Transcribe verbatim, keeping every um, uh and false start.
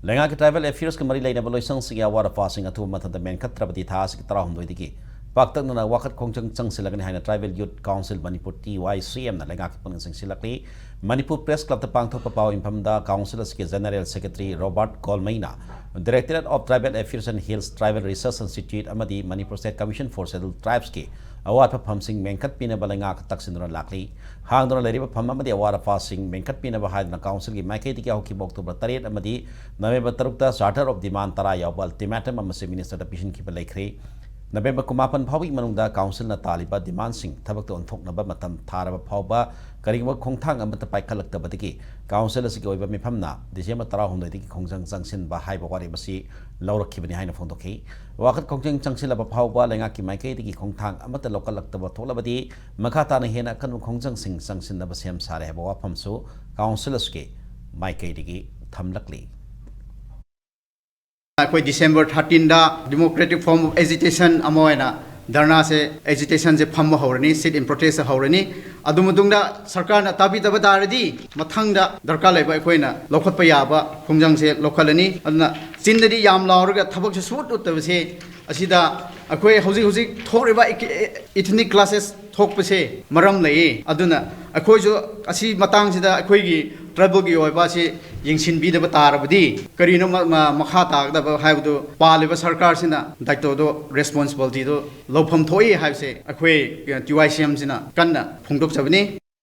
ꯂꯩꯉꯥꯛꯀꯤ Tribal Affairsꯀ ꯃꯔꯤ ꯂꯩꯅꯕ ꯂꯣꯏꯁꯪꯁꯤꯡꯒꯤ ꯑꯋꯥꯠ ꯑꯄꯥꯁꯤꯡ ꯑꯊꯨꯕ ꯃꯇꯝꯗ ꯃꯦꯟꯈꯠꯇ꯭ꯔꯕꯗꯤ ꯊꯥ ꯑꯁꯤꯒꯤ ꯇꯔꯥꯍꯨꯝꯗꯣꯏꯗꯒꯤ ꯄꯥꯛꯇꯛꯅꯅ ꯋꯥꯀꯠ ꯈꯣꯡꯖꯪ ꯆꯪꯁꯤꯜꯂꯒꯅꯤ ꯍꯥꯏꯅ Tribal Youth Council Manipur, T Y C M ꯅ ꯂꯩꯉꯥꯛꯀꯤ ꯄꯨꯛꯅꯤꯡ ꯆꯤꯡꯁꯤꯜꯂꯛꯂꯤ꯫ ꯃꯅꯤꯄꯨꯔ Press Clubꯇ ꯄꯥꯡꯊꯣꯛꯄ ꯄꯥꯎ ꯏꯐꯝꯗ Council ꯑꯁꯤꯒꯤ General Secretary Robert ꯒꯣꯜꯃꯩꯅ Directorate of Tribal Affairs and Hills Tribal Research Institute ꯑꯃꯗꯤ Manipur State Commission for Scheduled Tribesꯀꯤ ꯑꯋꯥꯠꯄ ꯐꯝꯁꯤꯡ ꯃꯦꯟꯈꯠꯄꯤꯅꯕ ꯂꯩꯉꯥꯛ ꯇꯛꯁꯤꯟꯗꯨꯅ ꯂꯥꯛꯂꯤ꯫ ꯍꯥꯡꯗꯨꯅ ꯂꯩꯔꯤꯕ ꯐꯝ ꯑꯃꯗꯤ ꯑꯋꯥꯠ ꯑꯄꯥꯁꯤꯡ ꯃꯦꯟꯈꯠꯄꯤꯅꯕ ꯍꯥꯏꯗꯨꯅ Councilꯒꯤ ꯃꯥꯏꯀꯩꯗꯒꯤ ꯍꯧꯈꯤꯕ October ꯇꯔꯦꯠ ꯑꯃꯗꯤ November ꯇꯔꯨꯛꯇ Charter of Demand ꯇꯔꯥ ꯌꯥꯎꯕ ultimatum ꯑꯃꯁꯨ Ministerꯗ ꯄꯤꯁꯤꯟꯈꯤꯕ ꯂꯩꯈ꯭ꯔꯦ꯫ November ꯀꯨꯟꯃꯥꯄꯟ ꯐꯥꯎꯕꯒꯤ ꯃꯅꯨꯡꯗ Councilꯅ ꯇꯥꯜꯂꯤꯕ demandꯁꯤꯡ ꯊꯕꯛꯇ ꯑꯣꯟꯊꯣꯛꯅꯕ ꯃꯇꯝ ꯊꯥꯔꯕ ꯐꯥꯎꯕ ꯀꯔꯤꯒꯨꯝꯕ ꯈꯣꯡꯊꯥꯡ ꯑꯃꯠꯇ ꯄꯥꯏꯈꯠꯂꯛꯇꯕꯗꯒꯤ Council ꯑꯁꯤꯒꯤ ꯑꯣꯏꯕ ꯃꯤꯐꯝꯅ December ꯇꯔꯥꯍꯨꯝꯗꯣꯏꯗꯒꯤ ꯈꯣꯡꯖꯪ ꯆꯪꯁꯤꯟꯕ ꯍꯥꯏꯕ ꯋꯥꯔꯦꯞ ꯑꯁꯤ ꯂꯧꯔꯛꯈꯤꯕꯅꯤ ꯍꯥꯏꯅ ꯐꯣꯡꯗꯣꯛꯈꯤ꯫ ꯋꯥꯀꯠ ꯈꯣꯡꯖꯪ ꯆꯪꯁꯤꯜꯂꯕ ꯐꯥꯎꯕ ꯂꯩꯉꯥꯛꯀꯤ ꯃꯥꯏꯀꯩꯗꯒꯤ ꯈꯣꯡꯊꯥꯡ ꯑꯃꯠꯇ ꯂꯧꯈꯠꯂꯛꯇꯕ ꯊꯣꯛꯂꯕꯗꯤ ꯃꯈꯥ ꯇꯥꯅ ꯍꯦꯟꯅ ꯑꯀꯟꯕ ꯈꯣꯡꯖꯪꯁꯤꯡ ꯆꯪꯁꯤꯟꯅꯕ ꯁꯦꯝ ꯁꯥꯔꯦ ꯍꯥꯏꯕ ꯋꯥꯐꯝꯁꯨ Council ꯑꯁꯤꯒꯤ ꯃꯥꯏꯀꯩꯗꯒꯤ ꯊꯝꯂꯛꯂꯤ꯫ ꯑꯩꯈꯣꯏ December thirteenꯗ democratic form of agitation ꯑꯃ ꯑꯣꯏꯅ ꯙꯔꯅꯥꯁꯦ, agitationꯁꯦ ꯐꯝꯕ ꯍꯧꯔꯅꯤ, sit in protest ꯍꯧꯔꯅꯤ꯫ ꯑꯗꯨ ꯃꯇꯨꯡꯗ ꯁꯔꯀꯥꯔꯅ ꯇꯥꯕꯤꯗꯕ ꯇꯥꯔꯗꯤ ꯃꯊꯪꯗ ꯗꯔꯀꯥꯔ ꯂꯩꯕ ꯑꯩꯈꯣꯏꯅ ꯂꯧꯈꯠꯄ ꯌꯥꯕ ꯈꯣꯡꯖꯪꯁꯦ ꯂꯧꯈꯠꯂꯅꯤ꯫ ꯑꯗꯨꯅ ꯆꯤꯟꯗꯗꯤ ꯌꯥꯝ ꯂꯥꯎꯔꯒ ꯊꯕꯛꯁꯦ ꯁꯨꯠ ꯎꯠꯇꯕꯁꯦ ꯑꯁꯤꯗ ꯑꯩꯈꯣꯏ ꯍꯧꯖꯤꯛ ꯍꯧꯖꯤꯛ ꯊꯣꯛꯂꯤꯕ ethnic clashes ꯊꯣꯛꯄꯁꯦ ꯃꯔꯝ ꯂꯩꯌꯦ꯫ ꯑꯗꯨꯅ ꯑꯩꯈꯣꯏꯁꯨ ꯑꯁꯤ ꯃꯇꯥꯡꯁꯤꯗ ꯑꯩꯈꯣꯏꯒꯤ tribalꯒꯤ ꯑꯣꯏꯕ ꯑꯁꯤ ꯌꯦꯡꯁꯤꯟꯕꯤꯗꯕ ꯇꯥꯔꯕꯗꯤ ꯀꯔꯤꯅꯣ ꯃ-, ꯃ-, ꯃꯈꯥ ꯇꯥꯒꯗꯕ ꯍꯥꯏꯕꯗꯨ ꯄꯥꯜꯂꯤꯕ ꯁꯔꯀꯥꯔꯁꯤꯅ ꯗꯥꯏꯇꯣꯗꯣ, responsibilityꯗꯣ ꯂꯧꯐꯝ ꯊꯣꯛꯏ ꯍꯥꯏꯕꯁꯦ ꯑꯩꯈꯣꯏ T Y C Mꯁꯤꯅ ꯀꯟꯅ ꯐꯣꯡꯗꯣꯛꯆꯕꯅꯤ꯫